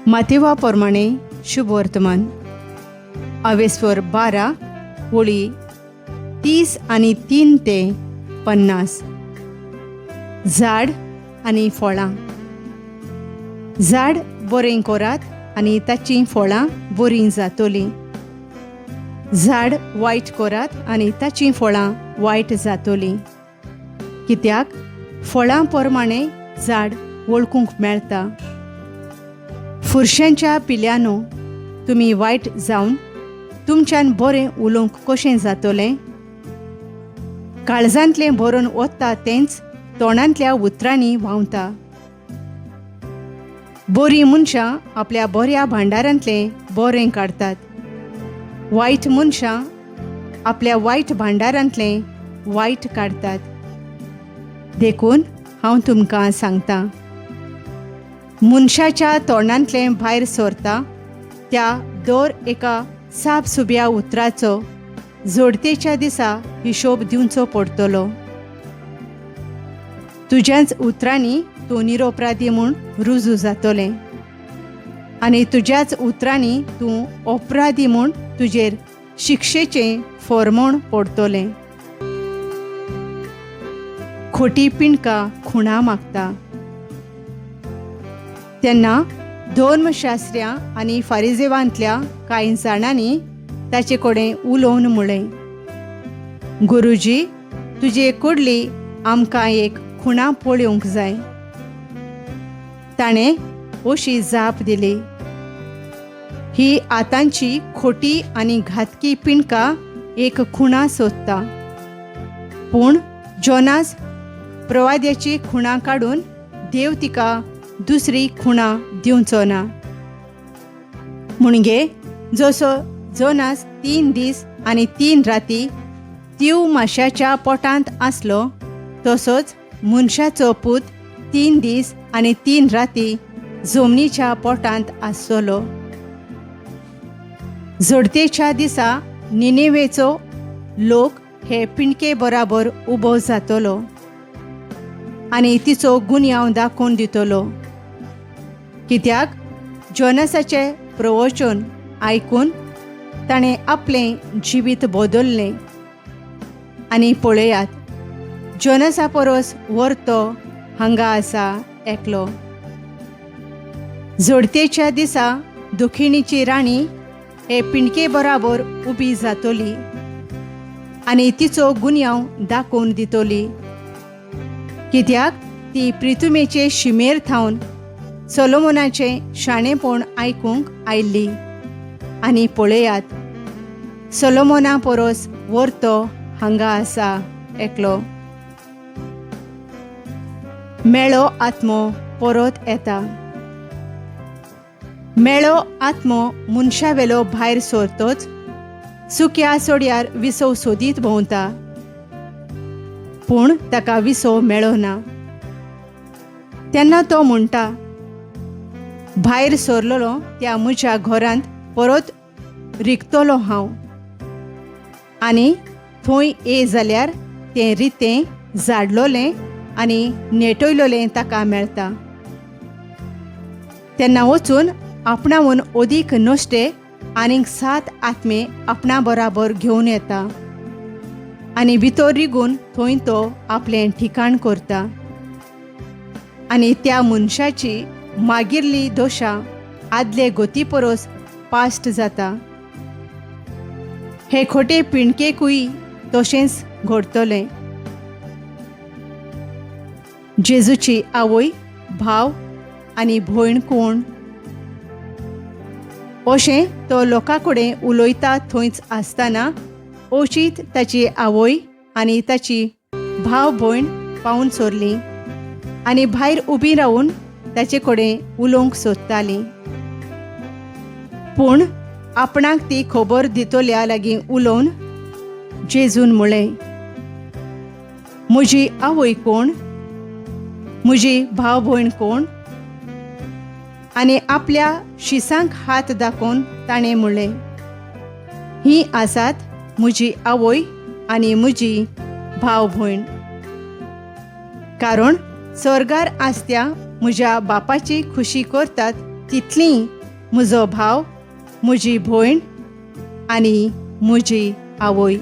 मातेवा प्रमाणे शुभवर्तमान अवेस्वर 12 होळी 33 ते 50. झाड आनी फळां. झाड बरें करात आनी ताचीं फळां बरीं जातलीं. झाड वायट करात आनी ताचीं फळां वायट जातलीं. कित्याक फळां प्रमाणे झाड वळखूंक मेळटा. फुरशांच्या पिल्यानो, तुमी वायट जावन तुमच्यान बरें उलोवंक कशें जातलें? काळजांतलें भरून वता तेंच तोंडांतल्या उतरांनी व्हांवता. बरीं मनशां आपल्या बऱ्या भांडारांतलें बरें काडटात, वायट मनशां आपल्या वायट भांडारांतलें वायट काडटात. देखून हांव तुमकां सांगतां, मनशाच्या तोंडांतलें भायर सरता त्या दर एका साप सुब्या उतराचो जोडतेच्या दिसा हिशोब दिवचो पडटलो. तुज्याच उतरांनी तूं निरोपराधी म्हूण रुजू जातलें आनी तुज्याच उतरांनी तूं अपराधी म्हूण तुजेर शिक्षेचें फॉर्मोण पडटलें. खोटी पिंडका खुणा मागता. तेन्ना धर्मशास्त्र्यां आनी फारिजेवांतल्या कांय जाणांनी ताचे कडेन उलोवन म्हळें, गुरुजी, तुजे कडली आमकां एक खुणा पळोवंक जाय. ताणें अशी जाप दिली, ही आतांची खोटी आनी घातकी पिंडका एक खुणा सोदता, पूण जोनास प्रवाद्याची खुणा काडून देव तिका दुसरी खुणा दिवचो ना. म्हणगे जसो जोनास 3 दीस आनी 3 राती तीव माश्याच्या पोटांत आसलो, तसोच मनशाचो पूत 3 दीस आनी 3 राती जमनीच्या पोटांत आसतलो. जोडतेच्या दिसा निनेवेचो लोक हे पिंडके बराबर उबो जातलो आनी तिचो गुन्यांव दाखोवन दितलो. कित्याक जोनासाचें प्रवचन आयकून ताणें आपलें जिवीत बदल्लें. आनी पळयात, जोनासा परस व्हरतो हांगा आसा एकलो. जोडतेच्या दिसा दुखिणीची राणी हे पिंडके बराबर उबी जातली आनी तिचो गुन्यांव दाखोवन दितली. कित्याक ती प्रितुमेचे शिमेर थावन सोलोमोनाचें शाणेपण आयकूंक आयिल्ली. आनी पळयात, सोलोमोना परस व्हरतो हांगा आसा एकलो. मेळो आत्मो परत येता. मेळो आत्मो मनशावेलो भायर सरतोच सुक्या सोड्यार विसव सोदीत भोंवता, पूण ताका विसव मेळना. तेन्ना तो म्हणटा, भायर सरलेलो त्या म्हज्या घरांत परत रिगतलो हांव. आनी थंय ये जाल्यार तें रितें झाडलोलें आनी नेटयलोलें ताका मेळटा. तेन्ना वचून आपणावन अदीक नश्टे आनीक 7 आत्मे आपणा बराबर घेवन येता आनी भितर रिगून थंय तो आपलें ठिकाण करता. आनी त्या मनशाची मागिरली दोशा आदले गती परस पास्ट जाता. हे खोटे पिंडकेकूय तशेंच घडतलें. जेजूची आवय, भाव आनी भयण कोण? अशें तो लोकां कडेन उलयता थंयच आसतना अवचीत ताची आवय आनी ताची भाव भयण पावून सोरली आनी भायर उबी रावून ताचे कडेन उलोवंक सोदताली. पूण आपणाक ती खबर दितल्या लागीं उलोवन जेजून म्हळें, म्हजी आवय कोण, म्हजी भाव भयण कोण? आनी आपल्या शिसांक हात दाखोवन ताणें म्हणलें, ही आसात म्हजी आवय आनी म्हजी भाव भयण. कारण स्वर्गार आसत्या म्हज्या बापाची खुशी करतात तितलीं म्हजो भाव, म्हजी भयण आनी म्हजी आवय